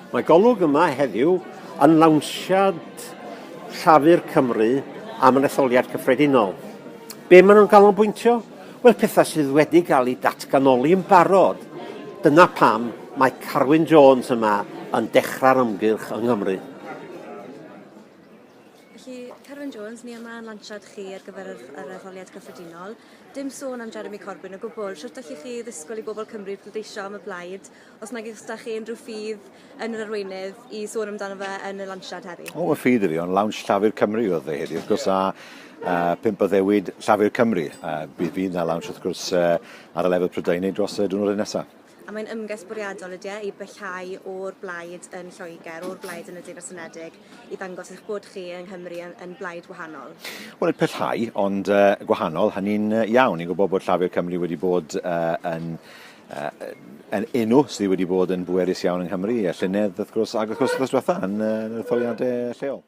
Mae Golwg yma heddiw yn lawnsiad Llafur Cymru am yr etholiad cyffredinol. Be maen nhw'n ganolbwyntio? Wel, pethau sydd wedi cael eu datganoli yn barod. Dyna pam mae Carwyn Jones yma yn dechrau'r ymgyrch yng Nghymru. Felly, Carwyn Jones, ni yma yn lansiad chi ar gyfer yr, yr etholiad cyffredinol. Dim sôn am Jeremy Corbyn o gwbl. Shwt allwch chi ddisgwyl i bobl Cymru pleidleisio am y blaid os nag oes 'da chi unrhyw ffydd yn yr arweinydd i sôn amdano fe yn y lansiad heddi? O, mae ffydd i fi, ond launch Llafur Cymru oedd e heddi, wrth gwrs, a uh, pump o ddewid Llafur Cymru. Uh, bydd fydd na launch, wrth gwrs, uh, ar y lefel Prydeinig dros y diwrnodau nesaf. A mae'n ymgais bwriadol ydy e i bellhau o'r blaid yn Lloegr, o'r blaid yn y Deyrnas Unedig, i ddangos eich bod chi yng Nghymru yn, yn blaid wahanol. Wel, nid pellhau, ond uh, gwahanol, hynny'n iawn. Ni'n gwybod bod Llafur Cymru wedi bod uh, yn, uh, yn enw sydd wedi bod yn bwerus iawn yng Nghymru, y llynedd, wrth gwrs, ac wrth gwrs, wrth diwetha yn, uh, yn yr etholiadau lleol.